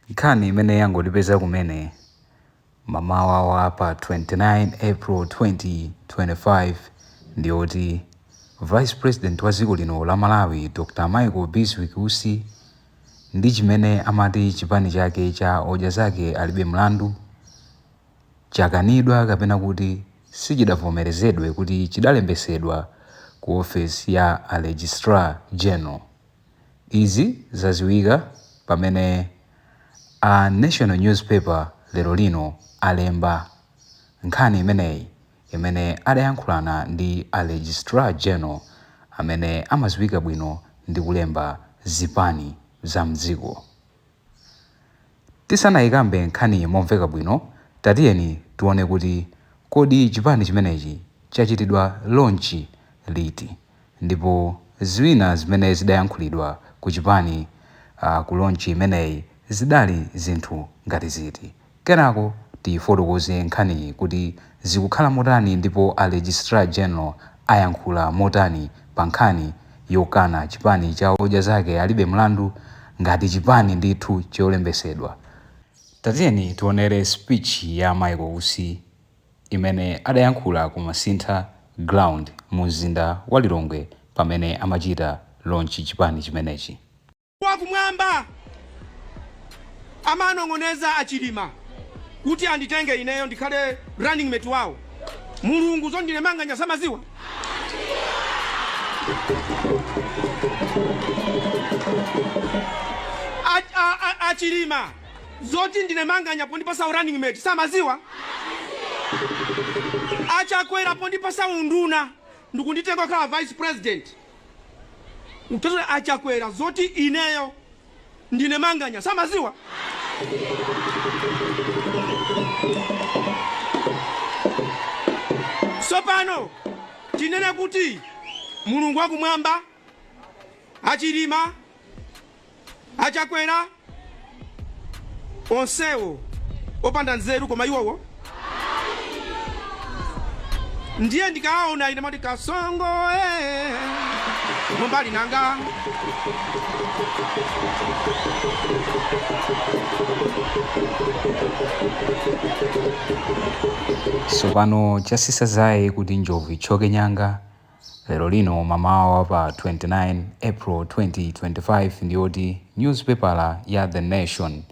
Nkhani imene yangotipeza kumene mamawa wa pa 29 April 2025 ndiyoti Vice President wa dziko lino la Malawi Dr. Michael Bizwick Usi ndi chimene amati chipani chake cha Odya Zake Alibe Mlandu chakanidwa kapena kuti sichidavomerezedwe kuti chidalembesedwa ku ofesi ya a Registrar General. Izi zaziwika pamene a National Newspaper lero lino alemba nkhani imeneyi imene adayankhulana ndi a Registrar General amene amaziwika bwino ndi kulemba zipani za mdziko. Tisanayikambe nkhaniyi momveka bwino, tatiyeni tione kuti kodi chipani chimenechi chachitidwa launch liti ndipo zina zimene zidayankhulidwa ku chipani ku launch imeneyi zidali zinthu ngati ziti. Kenako tiyifotokoze nkhaniyi kuti zikukhala motani ndipo a Registrar General ayankhula motani pa nkhani yokana chipani cha Odya Zake Alibe Mlandu ngati chipani ndithu cholembesedwa. Tatiyeni tionere speech ya Michael Usi imene adayankhula ku Masintha Ground mu mzinda wa Lilongwe pamene amachita launch chipani chimenechi. Wakumwamba amanong'oneza a Chilima kuti anditenge ineyo ndikhale running mate wawo. Mulungu zoti ndine Manganya samaziwa? A Chilima zoti ndine Manganya pondipasa running mate samaziwa? A Chakwera pondipasa unduna ndikunditenga kukhala vice president a Chakwera zoti ineyo ndine Manganya samaziwa? Sopano tinene kuti Mulungu wakumwamba, a Chilima, a Chakwera onsewo opanda nzeru koma iwowo ndiye ndikaona ine mati kasongo eh, mumbali nanga. Sopano chasisa dzaye kuti njovu itchoke nyanga. Lero lino mamawa wa pa 29 April 2025 ndiyoti nyuzipepala ya The Nation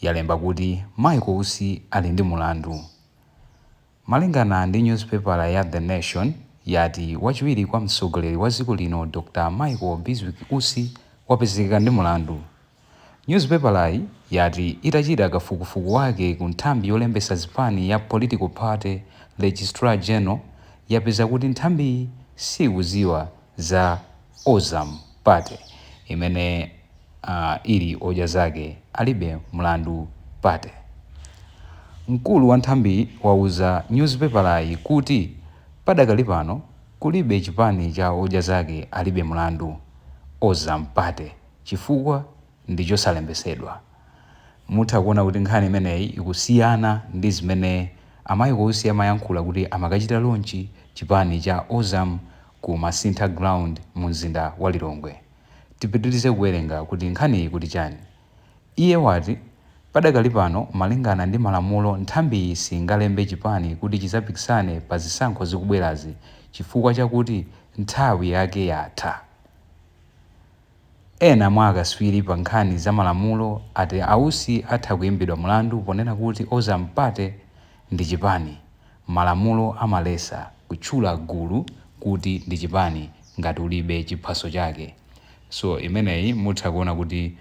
yalemba kuti Michael Usi ali ndi mulandu. Malingana ndi nyuzipepala ya The Nation yati wachiwiri kwa mtsogoleri wa dziko lino Dr Michael Bizwick Usi wapezeka ndi mulandu. Nyuzipepalayi yati itachita kafukufuku wake ku nthambi yolembetsa zipani ya Political Party Registrar General yapeza kuti nthambiyi sikudziwa za Ozam Party imene ili Odya Zake Alibe Mlandu Party. Mkulu wa nthambiyi wauza nyuzipepalayi kuti padakali pano kulibe chipani cha Odya Zake Alibe Mlandu, Ozam Party, chifukwa ndi chosalembesedwa. Mutha kuona kuti nkhani imeneyi ikusiyana ndi zimene a Michael Usi amayankhula kuti amakachita launch chipani cha Ozam ku Masintha Ground mu mzinda wa Lilongwe. Tipitilize kuwerenga kuti nkhaniyi ikuti chani. Iye wati padakali pano malingana ndi malamulo nthambiyi singalembe chipani kuti chizapikisane pa zisankho zikubwerazi chifukwa chakuti nthawi yake yatha. Ena mwa akaswiri pa nkhani za malamulo ati a Usi atha kuimbidwa mlandu ponena kuti Ozam Party ndi chipani. Malamulo amalesa kutchula gulu kuti ndi chipani ngati ulibe chiphaso chake. So imeneyi mutha kuona kuti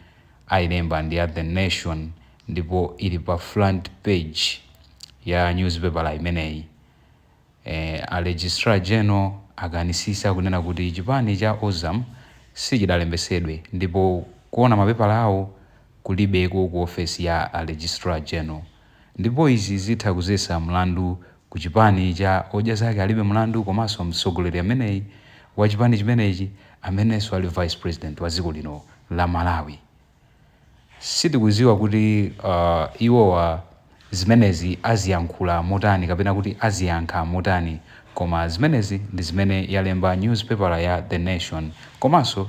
ayilemba ndi ya The Nation ndipo ili pa front page ya nyuzipepala imeneyi. A Registrar General akanisisa kunena kuti chipani cha Ozam sichidalembesedwe ndipo kuona mapepala awo kulibeko ku ofesi ya a Registrar General ndipo izi zitha kuzesa mlandu ku chipani cha Odya Zake Alibe Mlandu komanso mtsogoleri ameneyi wa chipani chimenechi amenenso ali Vice President wa dziko lino la Malawi. Sitikuziwa kuti iwowa zimenezi aziyankhula motani kapena kuti aziyankha motani koma zimenezi ndi zimene yalemba nyuzipepala ya The Nation komanso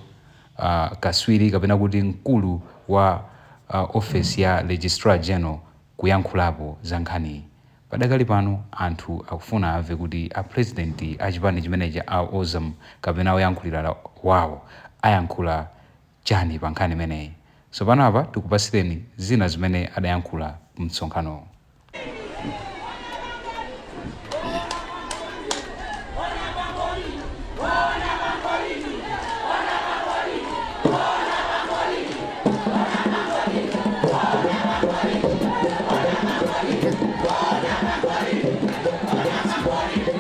kaswiri kapena kuti mkulu wa Office ya Registrar General kuyankhulapo za nkhaniyi. Padakali pano anthu akufuna amve kuti a president a chipani chimenechi a Ozam kapena oyankhulira wawo ayankhula chani pa nkhani imeneyi. So pano apa tikupasireni zina zimene adayankhula msonkhanowo.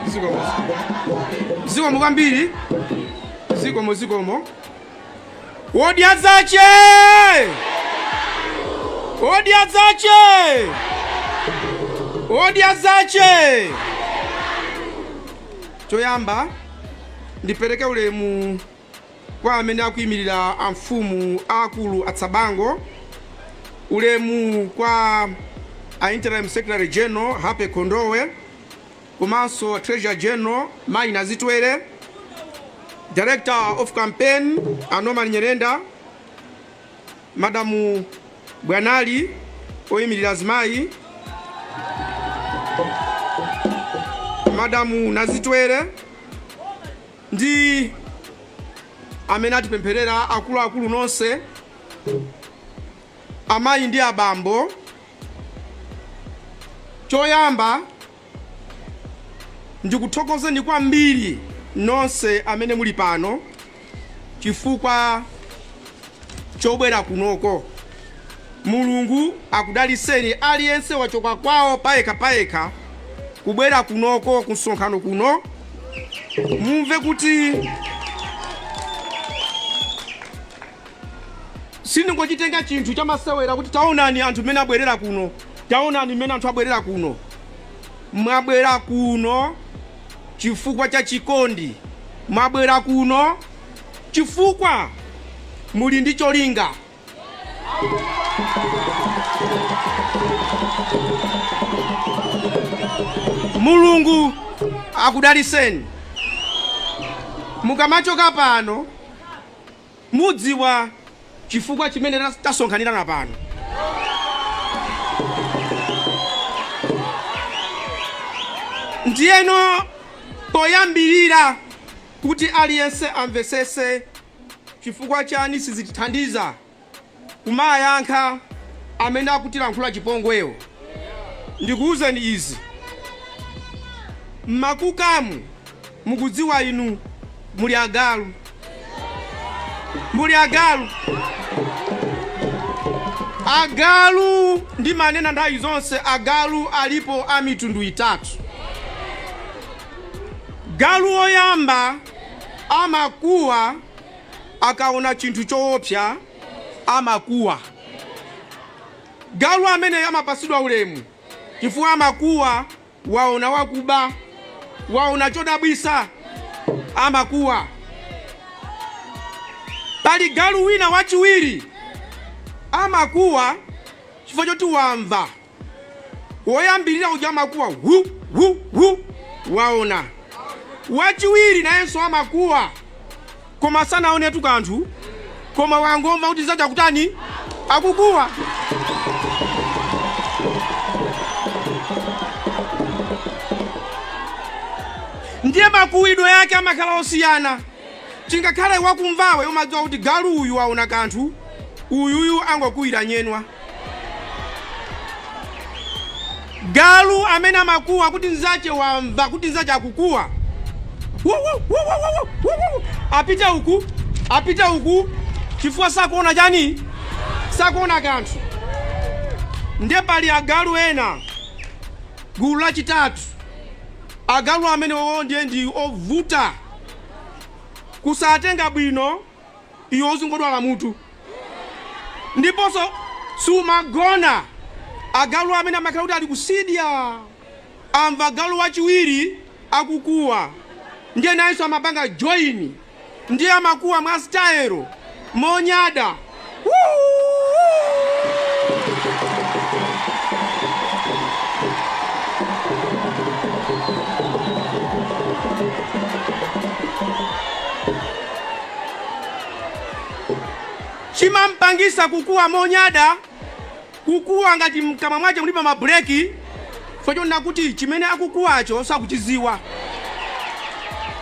Zikomo, zikomo kwambiri, zikomo, zikomo. Wodya zache, wodya zache, wodya zache. Choyamba ndipereke ulemu kwa amene akuyimirira amfumu akulu atsabango, ulemu kwa a Interim Secretary General Happy Kondowe, komanso Treasurer General Mayi Nazitwere, Director of Campaign a Norman Nyerenda, Madamu Bwanali oyimirira azimayi, Madamu Nazitwere ndi amene atipempherera, akuluakulu nonse, amayi ndi abambo. Choyamba ndikuthokozeni kwambiri nonse amene muli pano chifukwa chobwera kunoko. Mulungu akudaliseni. Aliyense wachoka kwawo payekha payekha kubwera kunoko ku msonkhano kuno. Mumve kuti sindingochitenga chinthu chamasewera kuti taonani anthu mmene abwerera kuno, taonani mmene anthu abwerera kuno. Mwabwera kuno chifukwa cha chikondi, mwabwera kuno chifukwa muli ndi cholinga. Mulungu akudaliseni. Mukamachoka pano mudziwa chifukwa chimene tasonkhanirana pano. Ndiyeno poyambirira, kuti aliyense amvesese chifukwa chani sizitithandiza kumayankha amene akutilankhula chipongwewo, ndikuwuzeni izi: mmakukamu, mukudziwa inu, muli agalu, muli agalu. Agalu, ndimanena nthawi zonse, agalu alipo a mitundu itatu. Galu woyamba amakuwa akaona chinthu choopsa, amakuwa. Galu amene amapasidwa ulemu chifukwa amakuwa waona wakuba, waona chodabwisa, amakuwa. Pali galu wina wachiwiri, amakuwa chifukwa choti wamva. Woyambirira uja amakuwa hu hu hu, waona. Wachiwiri nayenso amakuwa, koma sanaonetu kanthu, koma wangomva kuti zachakutani akukuwa. Ndiye makuwidwe yake amakhala osiyana. Chingakhale wakumvawe umadziwa kuti galu uyu waona kanthu, uyuyu angokuwira nyenwa. Galu amene amakuwa kuti nzache wamva kuti nzache akukuwa, wu, wu, wu, wu, wu, wu, wu, apite uku, apite uku, chifukwa sakuona chani? Sakuona kanthu. Ndiye pali agalu ena, gulu lachitatu. Agalu amene wowo ndiye ndi ovuta kusatenga bwino. Iwe uzingodwala mutu ndiponso sumagona. Agalu amene amakhala kuti ali kusidya, amva galu wachiwiri akukuwa, ndiye nayenso amapanga join, ndiye amakuwa mwa style monyada. Woo! Chimampangisa kukuwa monyada. Kukuwa ngati mkamwa mwache mulibe mabreki, chifukwa kuti chimene akukuwacho sakuchiziwa,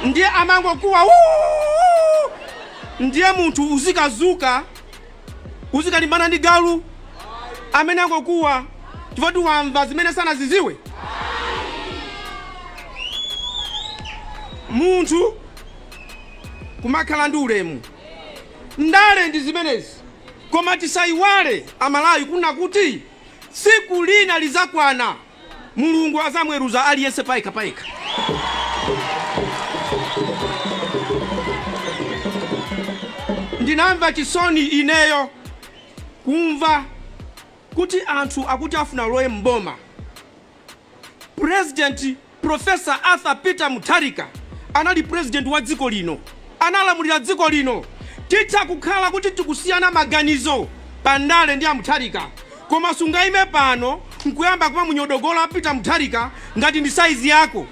ndiye amangokuwa "Wuu!" Ndiye munthu uzikazuka, uzikalimbana ndi galu amene angokuwa chifukwa wamva zimene sanaziziwe. Munthu kumakhala ndi ulemu. Ndale ndi zimenezi, koma tisayiwale Amalawi kuna kuti tsiku lina lizakwana, Mulungu azamweruza aliyense payekha payekha. Ndinamva chisoni ineyo kumva kuti anthu akuti afuna alowe mboma. President Professor Arthur Peter Mutharika anali president wa dziko lino, analamulira dziko lino. Titha kukhala kuti tikusiyana maganizo pa ndale ndi a Mutharika, koma sungayime pano nkuyamba kumamunyodogola Peter Mutharika ngati ndi saizi yako.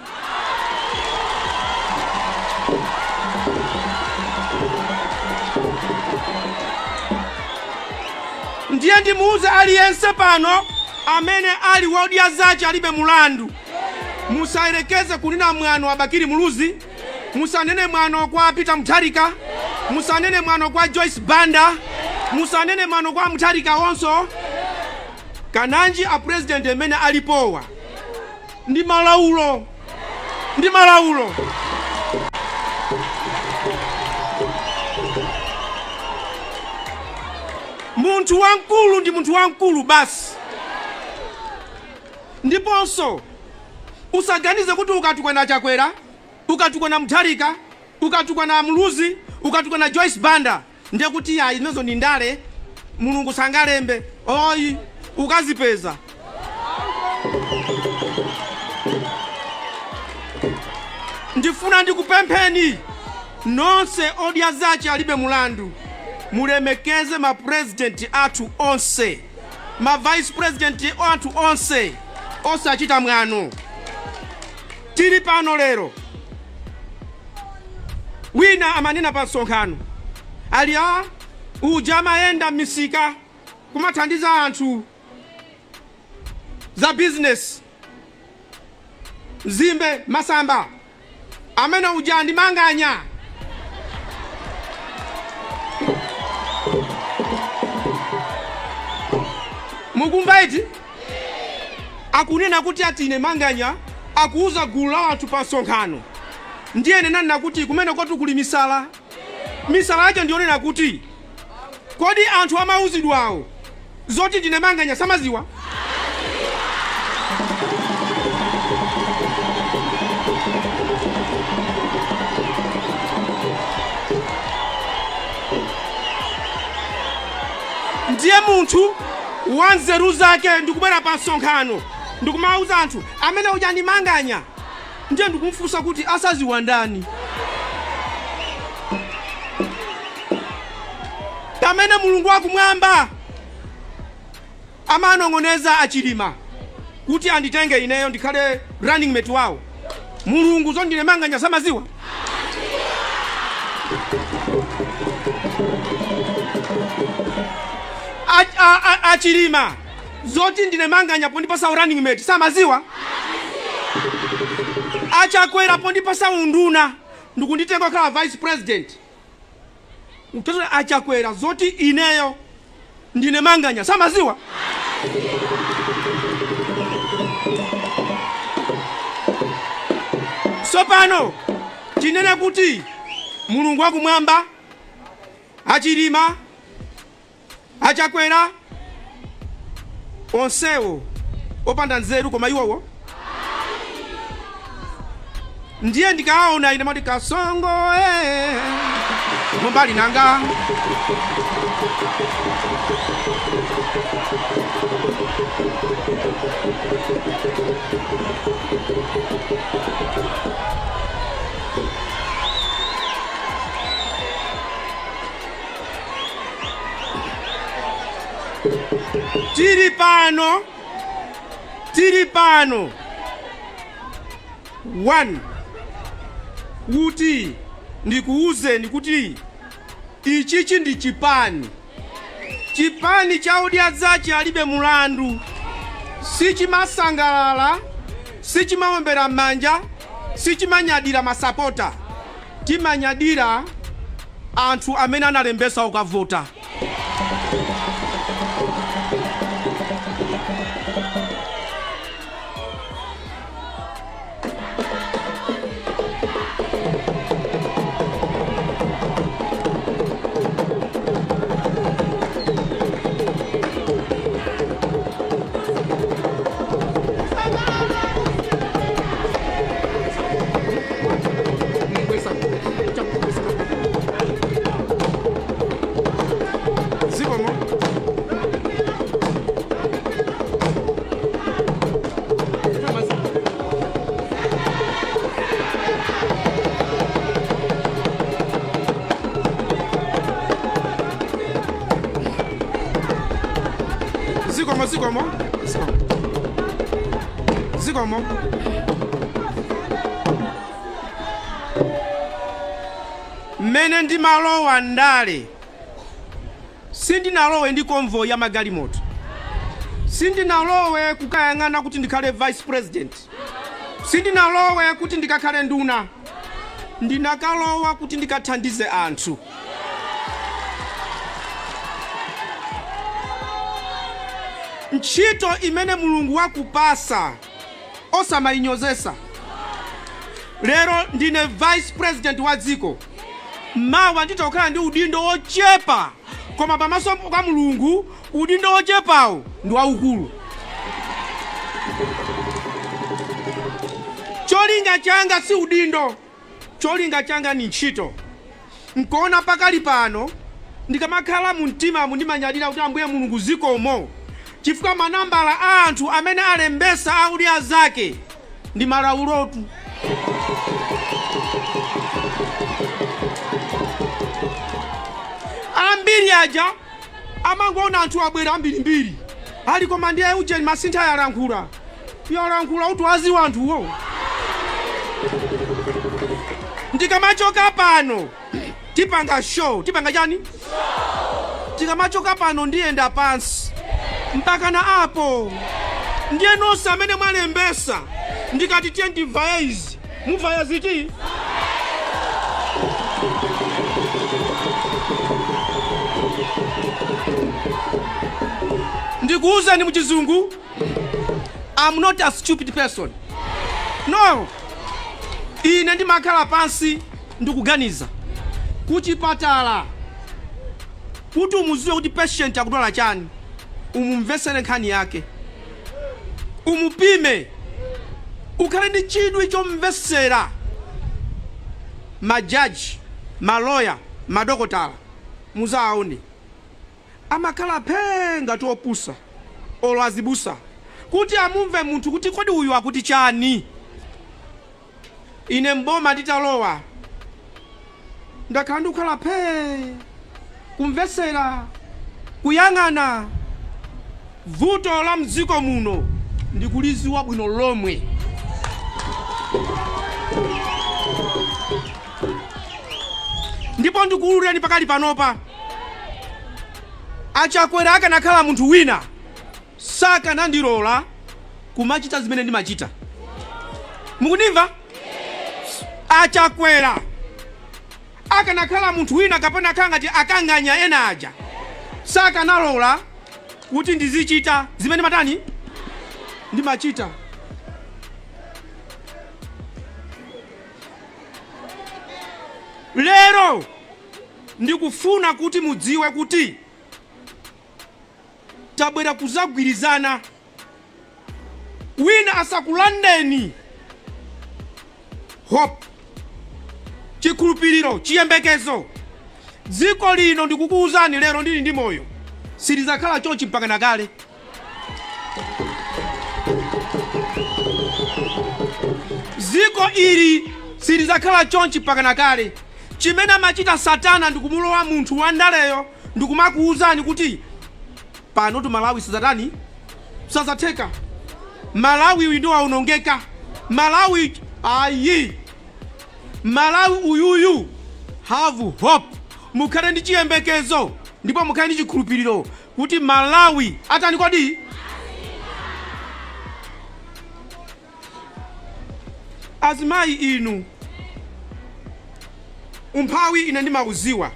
Ndiye ndimuuze aliyense pano amene ali wodya zache alibe mulandu, musayerekeze kunena mwano wa Bakili Muluzi, musanene mwano kwa Peter Mutharika, musanene mwano kwa Joyce Banda, musanene mwano kwa Mutharika wonso. Kananji a president amene alipowa ndi malaulo, ndi malaulo. Munthu wamkulu ndi munthu wamkulu basi. Ndiponso usaganize kuti ukatukwana Chakwera, ukatukwana Mutharika, ukatukwana Muluzi, ukatukwana Joyce Banda, ndiye kuti ayi, zimenezo ndi ndale, Mulungu sangalembe. Oyi, ukazipeza. Ndifuna ndikupempheni nonse odya zache alibe mulandu, mulemekeze ma president athu onse, ma vice president athu onse, osachita mwano. Tili pano lero, wina amanena pa msonkhano ali a uja amayenda m'misika kumathandiza anthu za business, mzimbe masamba, amene uja ndi Manganya. Mukumva iti akunena kuti ati ine Manganya, akuuza gulu la anthu pa msonkhano. Ndiye nenanena kuti kumene kotu kuli misala. Misala yake ndionena kuti kodi anthu amauzidwawo zoti ndine Manganya samaziwa? Ndiye munthu wa nzeru zake ndikubwera pa msonkhano ndikumauza anthu amene uja ndi Manganya. Ndiye ndikumfunsa kuti asaziwa ndani, pamene Mulungu wakumwamba amanong'oneza achilima kuti anditenge ineyo ndikhale running mate wawo, Mulungu zoti ndine Manganya samaziwa? Achilima zoti ndine Manganya pondipasa running mate samaziwa? Achakwera pondipasa unduna ndikunditenga kukhala vice president, Achakwera zoti ineyo ndine Manganya samaziwa? Sopano tinene kuti Mulungu wakumwamba, Achilima, Achakwera, onsewo opanda nzeru, koma iwowo ndiye ndikaona ine mati Kasongo eh, mumbali nanga. Tili pano, tili pano 1 kuti ndikuwuzeni kuti ichichi ndi chipani. Chipani cha Odya Zache Alibe Mulandu sichimasangalala, sichimaombera m'manja, sichimanyadira masapota. Timanyadira anthu amene analembesa ukavota. Zikomo. Zikomo, zikomo, zikomo, zikomo. Mmene ndimalowa ndale, sindinalowe ndi convoy ya magalimoto, sindinalowe kukayang'ana kuti ndikhale vice president, sindinalowe kuti ndikakhale nduna. Ndinakalowa kuti ndikathandize anthu. Ntchito imene Mulungu wakupasa osamayinyozesa. Lero ndine vice president wa dziko, mawa nditokhala ndi udindo wochepa, koma pamaso kwa Mulungu udindo wochepawo ndi waukulu. Cholinga changa si udindo, cholinga changa ni ntchito. Nkuona pakali pano ndikamakhala mu mtimamu ndimanyadira kuti Ambuye Mulungu zikomo, chifukwa manambala a anthu amene alembesa a Odya Zake ndi malaulotu. Ambiri aja amangoona anthu abwera ambirimbiri ali, koma ndiye ujeni Masintha yalankhula yalankhula kuti aziwa anthuwo. Ndikamachoka pano tipanga show. Tipanga chani? Tikamachoka pano ndiyenda pansi mpaka na apo. Ndiye nonse amene mwalembesa, ndikati tiye ndivaya izi, muvaya ziti? Ndikuwuzani muchizungu, I'm not a stupid person, no. Ine ndimakhala pansi ndikuganiza. Kuchipatala, kuti umuziwe kuti patient akudwala chani, umumvesere nkhani yake, umupime, ukhale ndi chidwi chomvesera. Majaji, maloya, madokotala, muzaone amakhala phee ngati opusa, olo azibusa, kuti amumve munthu kuti kodi uyu akuti chani. Ine mboma nditalowa ndakhala ndikukhala phee, kumvesera, kuyang'ana. Vuto la mdziko muno ndikuliziwa bwino lomwe, ndipo ndikuwululeni pakali panopa, Achakwera akanakhala munthu wina sakanandilola kumachita zimene ndimachita. Mukundimva? Achakwera akanakhala munthu wina kapena khala ngati akanganya ena aja, sakanalola kuti ndizichita zimene matani ndimachita. Lero ndikufuna kuti mudziwe kuti tabwera kuzagwirizana. Wina asakulandeni hope, chikhulupiriro, chiyembekezo. Dziko lino, ndikukuwuzani lero ndili ndi moyo, silizakhala chonchi mpaka nakale. Dziko ili silizakhala chonchi mpaka nakale. Chimene amachita Satana ndikumulowa munthu wandaleyo ndikumakuwuzani kuti pano tu Malawi sazatani, sazatheka, Malawi uyu ndi waonongeka, Malawi ayi. Malawi uyuyu, have hope, mukhale ndi chiyembekezo ndipo mukhale ndi chikhulupiriro. Kuti Malawi atani kodi? Azimayi inu, umphawi ine ndimauziwa,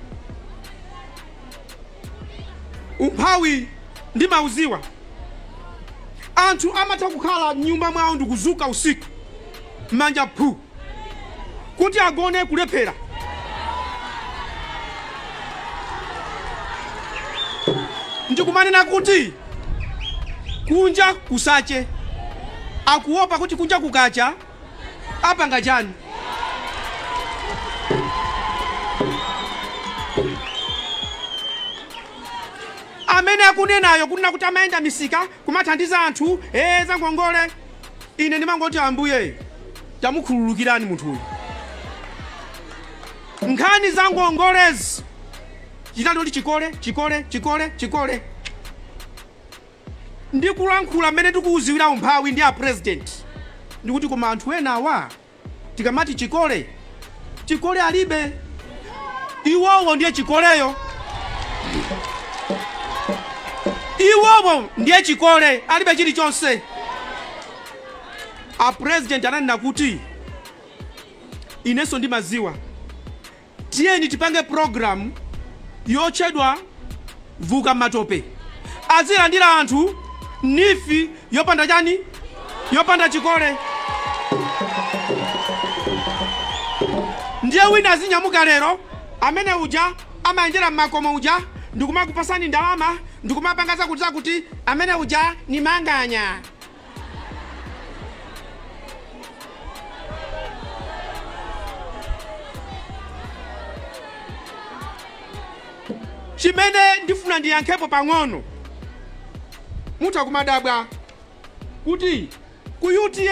umphawi ndimauziwa. Anthu amatha kukhala m'nyumba mwawo ndikuzuka usiku manja phu, kuti agone kulephera. Ndikumanena kuti kunja kusache, akuopa kuti kunja kukacha apanga chani? Amene akunenayo kunena kuti amayenda misika kumathandiza anthu za ngongole, ine ndimangoti, Ambuye, tamukhululukirani munthuyu. Nkhani za ngongolezi chinali kuti chikole, chikole, chikole, chikole. Ndikulankhula mmene ndikuuziwira umphawi ndi a President, ndikuti koma anthu ena awa tikamati chikole, chikole alibe, iwowo ndiye chikoleyo, iwowo ndiye chikole, alibe chilichonse. A President ananena kuti inenso ndimaziwa, tiyeni tipange program yotchedwa Vuka Matope, azilandira anthu NEEF yopanda chani, yopanda chikole. Ndiye wina azinyamuka lero, amene uja amayendera mmakomo uja ndikumakupasani ndalama ndikumapanga zakuti zakuti, amene uja ni manganya. Chimene ndifuna ndiyankhepo pang'ono, mutha kumadabwa kuti ku UTM